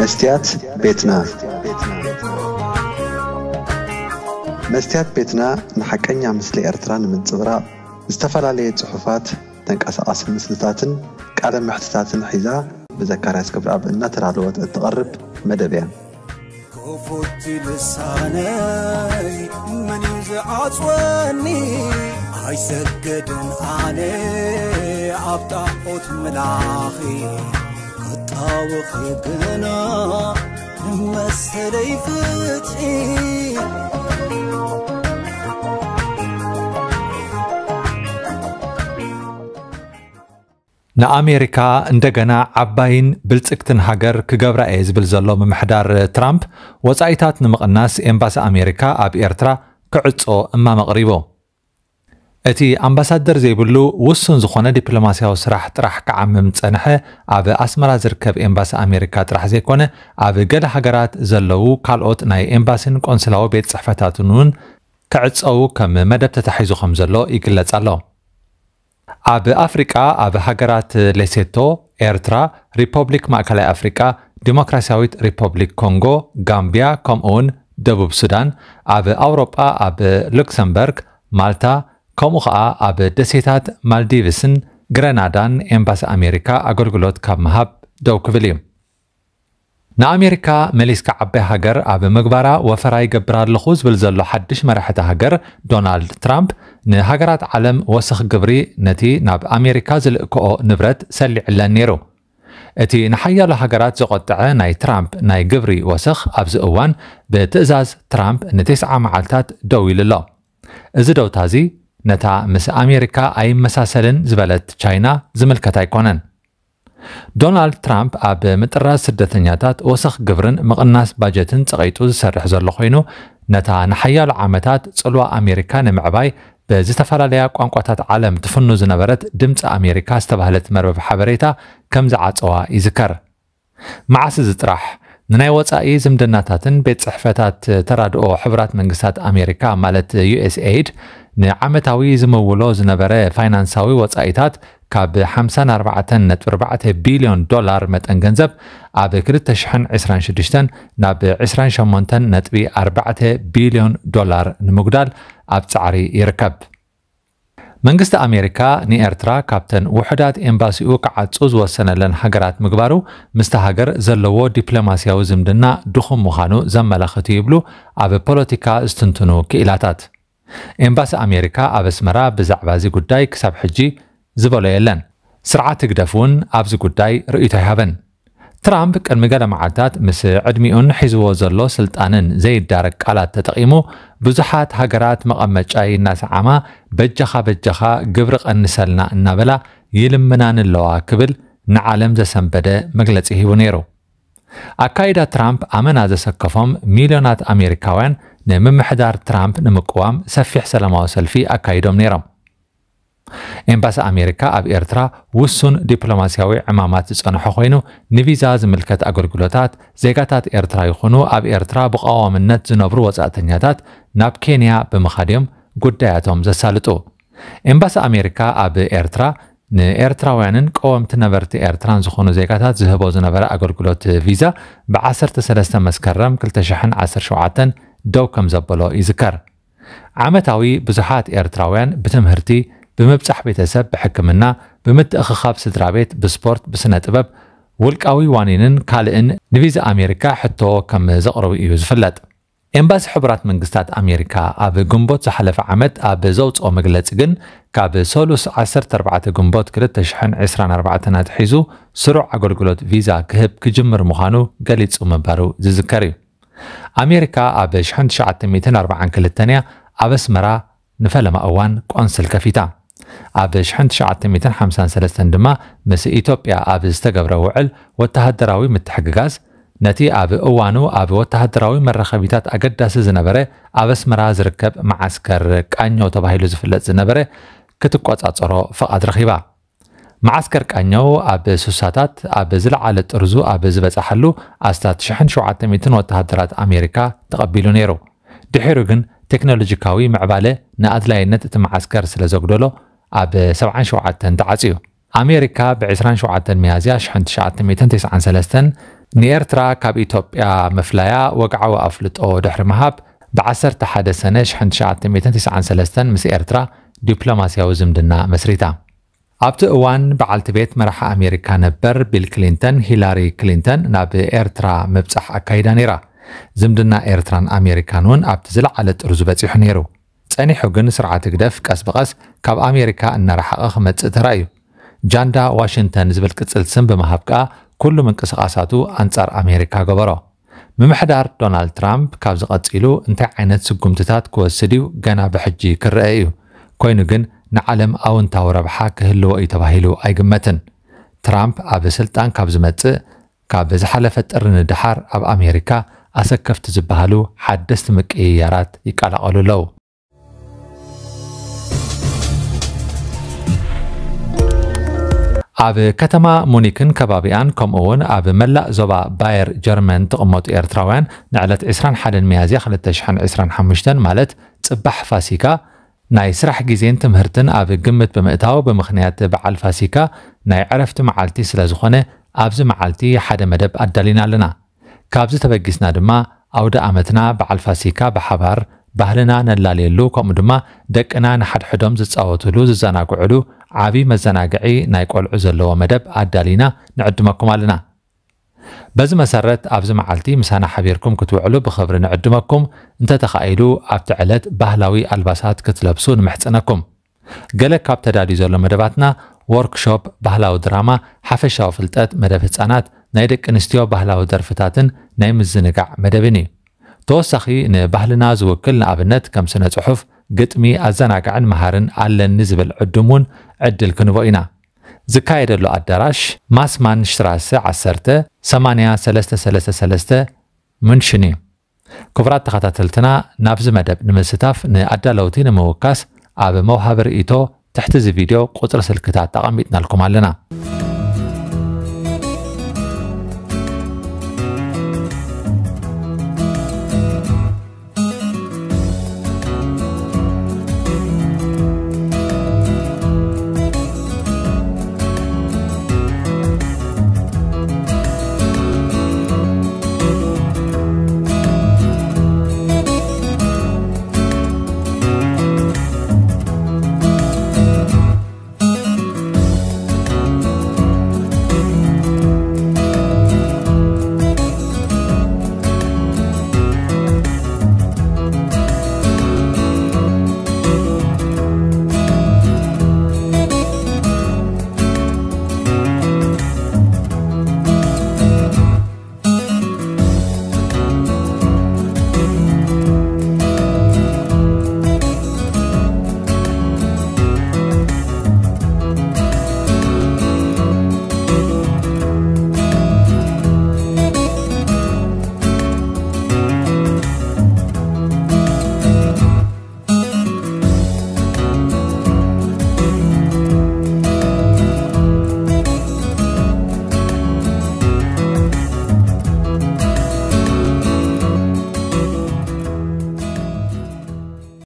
መስትያት ቤትና። መስትያት ቤትና ንሓቀኛ ምስሊ ኤርትራ ንምንጽብራቕ ዝተፈላለየ ጽሑፋት፣ ተንቀሳቓሲ ምስልታትን ቃለ መሕትታትን ሒዛ ብዘካርያስ ክብረኣብ እናተዳለወት እትቐርብ መደብ እያ። ክፉት ልሳነይ መን እዩ ዝዓጽወኒ? ኣይሰገድን ኣነ ኣብ ጣዖት ምላኺ፣ ክጣወኺ ግና ንመሰለይ ፍትሒ። ንኣሜሪካ እንደገና ዓባይን ብልጽግትን ሃገር ክገብራ እየ ዝብል ዘሎ ምምሕዳር ትራምፕ፣ ወጻኢታት ንምቕናስ ኤምባሲ ኣሜሪካ ኣብ ኤርትራ ክዕጾ እማመ ኣቕሪቡ። እቲ ኣምባሳደር ዘይብሉ ውሱን ዝኾነ ዲፕሎማስያዊ ስራሕ ጥራሕ ክዓምም ዝጸንሐ ኣብ ኣስመራ ዝርከብ ኤምባሲ ኣሜሪካ ጥራሕ ዘይኮነ፣ ኣብ ገለ ሃገራት ዘለዉ ካልኦት ናይ ኤምባሲን ቆንስላዊ ቤት ጽሕፈታትን እውን ክዕጸዉ ከም መደብ ተታሒዙ ከም ዘሎ ይግለጽ ኣሎ። ኣብ ኣፍሪቃ፣ ኣብ ሃገራት ሌሴቶ፣ ኤርትራ፣ ሪፐብሊክ ማእከላይ ኣፍሪቃ፣ ዲሞክራስያዊት ሪፐብሊክ ኮንጎ፣ ጋምቢያ፣ ከምኡውን ደቡብ ሱዳን፣ ኣብ ኣውሮጳ፣ ኣብ ሉክሰምበርግ፣ ማልታ፣ ከምኡ ኸኣ ኣብ ደሴታት ማልዲቭስን ግረናዳን ኤምባሲ ኣሜሪካ ኣገልግሎት ካብ ምሃብ ደው ክብል እዩ። ንኣሜሪካ መሊስካ ዓባይ ሃገር ኣብ ምግባራ ወፈራ ይገብር ኣለኹ ዝብል ዘሎ ሓድሽ መራሒ እታ ሃገር፣ ዶናልድ ትራምፕ፣ ንሃገራት ዓለም ወሰኽ ግብሪ ነቲ ናብ ኣሜሪካ ዝልእክኦ ንብረት ሰሊዕለን ነይሩ። እቲ ንሓያሎ ሃገራት ዘቖጠዐ ናይ ትራምፕ ናይ ግብሪ ወሰኽ ኣብዚ እዋን ብትእዛዝ ትራምፕ ንተስዓ መዓልታት ደው ኢሉ ኣሎ። እዚ ደውታ እዚ ነታ ምስ ኣሜሪካ ኣይመሳሰልን ዝበለት ቻይና ዝምልከት ኣይኮነን። ዶናልድ ትራምፕ ኣብ ምጥራዝ ስደተኛታት፣ ወሰኽ ግብርን ምቕናስ ባጀትን ጸቒጡ ዝሰርሕ ዘሎ ኮይኑ፣ ነታ ንሓያሎ ዓመታት ጽልዋ ኣሜሪካ ንምዕባይ ብዝተፈላለያ ቋንቋታት ዓለም ትፍኑ ዝነበረት ድምፂ ኣሜሪካ ዝተባህለት መርበብ ሓበሬታ ከም ዝዓጸዋ ይዝከር። መዓስ እዚ ጥራሕ፣ ንናይ ወጻኢ ዝምድናታትን ቤት ጽሕፈታት ተራድኦ ሕቡራት መንግስታት ኣሜሪካ ማለት ዩ ኤስ ኤይድ ንዓመታዊ ዝምውሎ ዝነበረ ፋይናንሳዊ ወጻኢታት ካብ ሓምሳን ኣርባዕተን ነጥቢ ኣርባዕተ ቢልዮን ዶላር መጠን ገንዘብ ኣብ ክልተ ሽሕን ዕስራን ሽዱሽተን ናብ ዕስራን ሸሞንተን ነጥቢ ኣርባዕተ ቢልዮን ዶላር ንምጉዳል ኣብ ጻዕሪ ይርከብ። መንግስቲ ኣሜሪካ ንኤርትራ ካብተን ውሑዳት ኤምባሲኡ ክዓጹ ዝወሰነለን ሃገራት ምግባሩ ምስታ ሃገር ዘለዎ ዲፕሎማስያዊ ዝምድና ድኹም ምዃኑ ዘመላኽት እዩ ይብሉ ኣብ ፖለቲካ ዝትንትኑ ክኢላታት። ኤምባሲ ኣሜሪካ ኣብ ኣስመራ ብዛዕባ እዚ ጉዳይ ክሳብ ሕጂ ዝበሎ የለን። ስርዓት ህግደፍ እውን ኣብዚ ጉዳይ ርእይቶ ኣይሃበን። ትራምፕ ቅድሚ ገለ መዓልታት ምስ ዕድሚኡን ሒዝዎ ዘሎ ስልጣንን ዘይዳረግ ቃላት ተጠቒሙ፣ ብዙሓት ሃገራት መቐመጫይ እናሰዓማ፣ በጃኻ በጃኻ ግብሪ ቀንሰልና እናበላ ይልምናን ኣለዋ ክብል ንዓለም ዘሰንበደ መግለጺ ሂቡ ነይሩ። ኣካይዳ ትራምፕ ኣመና ዘሰከፎም ሚልዮናት ኣሜሪካውያን ንምምሕዳር ትራምፕ ንምቅዋም ሰፊሕ ሰላማዊ ሰልፊ ኣካይዶም ነይሮም። ኤምባሲ ኣሜሪካ ኣብ ኤርትራ ውሱን ዲፕሎማስያዊ ዕማማት ዝጸንሖ ኮይኑ፣ ንቪዛ ዝምልከት ኣገልግሎታት ዜጋታት ኤርትራ ይኹኑ ኣብ ኤርትራ ብቐዋምነት ዝነብሩ ወጻእተኛታት ናብ ኬንያ ብምኻድ እዮም ጉዳያቶም ዘሳልጡ። ኤምባሲ ኣሜሪካ ኣብ ኤርትራ ንኤርትራውያንን ቀወምቲ ነበርቲ ኤርትራን ዝኾኑ ዜጋታት ዝህቦ ዝነበረ ኣገልግሎት ቪዛ ብ ዓሰርተ ሰለስተ መስከረም ክልተ ሽሕን ዓሰርተ ሸውዓተን ደው ከም ዘበሎ ይዝከር። ዓመታዊ ብዙሓት ኤርትራውያን ብትምህርቲ፣ ብምብጻሕ ቤተሰብ፣ ብሕክምና፣ ብምትእኽኻብ ስድራ ቤት፣ ብስፖርት፣ ብስነ ጥበብ፣ ውልቃዊ ዋኒንን ካልእን ንቪዛ ኣሜሪካ ሕቶ ከም ዘቕርቡ እዩ ዝፍለጥ። ኤምባሲ ሕቡራት መንግስታት ኣሜሪካ ኣብ ግንቦት ዝሓለፈ ዓመት ኣብ ዘውጽኦ መግለጺ ግን፣ ካብ ሰሉስ ዓሰርተ ኣርባዕተ ግንቦት ክልተ ሽሕን ዕስራን ኣርባዕተን ኣትሒዙ ስሩዕ ኣገልግሎት ቪዛ ክህብ ክጅምር ምዃኑ ገሊጹ ምንባሩ ዝዝከር እዩ። ኣሜሪካ ኣብ ሽሕን ትሽዓተ ሚእትን ኣርባዓን ክልተን እያ ኣብ ኣስመራ ንፈለማ እዋን ቆንስል ከፊታ። ኣብ ሽሕን ትሽዓተ ሚእትን ሓምሳን ሰለስተን ድማ ምስ ኢትዮጵያ ኣብ ዝተገብረ ውዕል ወተሃደራዊ ምትሕግጋዝ፣ ነቲ ኣብ እዋኑ ኣብ ወተሃደራዊ መራኸቢታት ኣገዳሲ ዝነበረ ኣብ ኣስመራ ዝርከብ መዓስከር ቃኘው ተባሂሉ ዝፍለጥ ዝነበረ ክትቆጻጸሮ ፍቓድ ረኺባ። መዓስከር ቃኘው ኣብ ስሳታት ኣብ ዝለዓለ ጥርዙ ኣብ ዝበጻሓሉ ኣስታት ሽሕን ሸውዓተ ሚእትን ወተሃደራት ኣሜሪካ ተቐቢሉ ነይሩ። ድሒሩ ግን ቴክኖሎጂካዊ ምዕባለ ንኣድላይነት እቲ መዓስከር ስለ ዘጉደሎ ኣብ ሰብዓን ሸውዓተን ተዓጽዩ። ኣሜሪካ ብ ዕስራን ሸውዓተን ሚያዝያ ሽሕን ትሽዓተ ሚእትን ተስዓን ሰለስተን ንኤርትራ ካብ ኢትዮጵያ ምፍላያ ወግዓዊ ኣፍልጦ ድሕሪ ምሃብ፣ ብ11 ሰነ 1993 ምስ ኤርትራ ዲፕሎማስያዊ ዝምድና መስሪታ። ኣብቲ እዋን በዓልቲ ቤት መራሒ ኣሜሪካ ነበር ቢል ክሊንተን፣ ሂላሪ ክሊንተን ናብ ኤርትራ ምብጻሕ ኣካይዳ ነይራ። ዝምድና ኤርትራን ኣሜሪካን እውን ኣብቲ ዝለዓለ ጥርዙ በጺሑ ነይሩ። ጸኒሑ ግን ስርዓት ህግደፍ ቀስ ብቐስ ካብ ኣሜሪካ እናረሓቐ ክመጽእ ተራእዩ። ጃንዳ ዋሽንግተን ዝብል ቅጽል ስም ብምሃብ ከኣ ኩሉ ምንቅስቓሳቱ ኣንጻር ኣሜሪካ ገበሮ። ምምሕዳር ዶናልድ ትራምፕ ካብዚ ቀጺሉ እንታይ ዓይነት ስጉምትታት ክወስድ እዩ ገና ብሕጂ ክረአ እዩ። ኮይኑ ግን ንዓለም ኣውንታዊ ረብሓ ክህልዎ እዩ ተባሂሉ ኣይግመትን። ትራምፕ ኣብ ስልጣን ካብ ዝመጽእ ካብ ዝሓለፈ ጥሪ ንደሓር ኣብ ኣሜሪካ ኣሰከፍቲ ዝበሃሉ ሓደስቲ ምቅይያራት ይቀላቐሉ ኣለዉ። ኣብ ከተማ ሙኒክን ከባቢኣን ከምኡ እውን ኣብ መላእ ዞባ ባየር ጀርመን ትቕመጡ ኤርትራውያን ንዕለት 21 ሚያዝያ 2025 ማለት ጽባሕ ፋሲካ ናይ ስራሕ ግዜን ትምህርትን ኣብ ግምት ብምእታው ብምኽንያት በዓል ፋሲካ ናይ ዕረፍቲ መዓልቲ ስለ ዝኾነ ኣብዚ መዓልቲ ሓደ መደብ ኣዳሊና ኣለና። ካብዚ ተበጊስና ድማ ኣውደ ኣመትና በዓል ፋሲካ ብሓባር ባህልና ነላልየሉ ከምኡ ድማ ደቅና ንሓድሕዶም ዝጻወቱሉ ዝዘናግዑሉ ዓቢ መዘናግዒ ናይ ቆልዑ ዘለዎ መደብ ኣዳሊና ንዕድመኩም ኣለና። በዚ መሰረት ኣብዚ መዓልቲ ምሳና ሓቢርኩም ክትውዕሉ ብኽብሪ ንዕድመኩም፣ እንተተኻኢሉ ኣብቲ ዕለት ባህላዊ ኣልባሳት ክትለብሱ ንምሕጽነኩም። ገለ ካብ ተዳልዩ ዘሎ መደባትና ወርክሾፕ፣ ባህላዊ ድራማ፣ ሓፈሻዊ ፍልጠት፣ መደብ ህጻናት፣ ናይ ደቂ ኣንስትዮ ባህላዊ ደርፍታትን ናይ ምዝንጋዕ መደብን እዩ። ተወሳኺ ንባህልና ዝውክል ንኣብነት ከም ስነ ጽሑፍ፣ ግጥሚ፣ ኣዘናጋዕን መሃርን ኣለኒ ዝብል ዕዱም እውን ዕድል ክንቦ ኢና። ዝካየደሉ ኣዳራሽ ማስማን ሽትራሰ 10 83333 ምንሽን እዩ። ክቡራት ተኸታተልትና ናብዚ መደብ ንምስታፍ ንኣዳለውቲ ንምውካስ ኣብ መውሃቢ ርእይቶ ትሕቲ እዚ ቪድዮ ቁጽሪ ስልክታት ኣቐሚጥናልኩም ኣለና።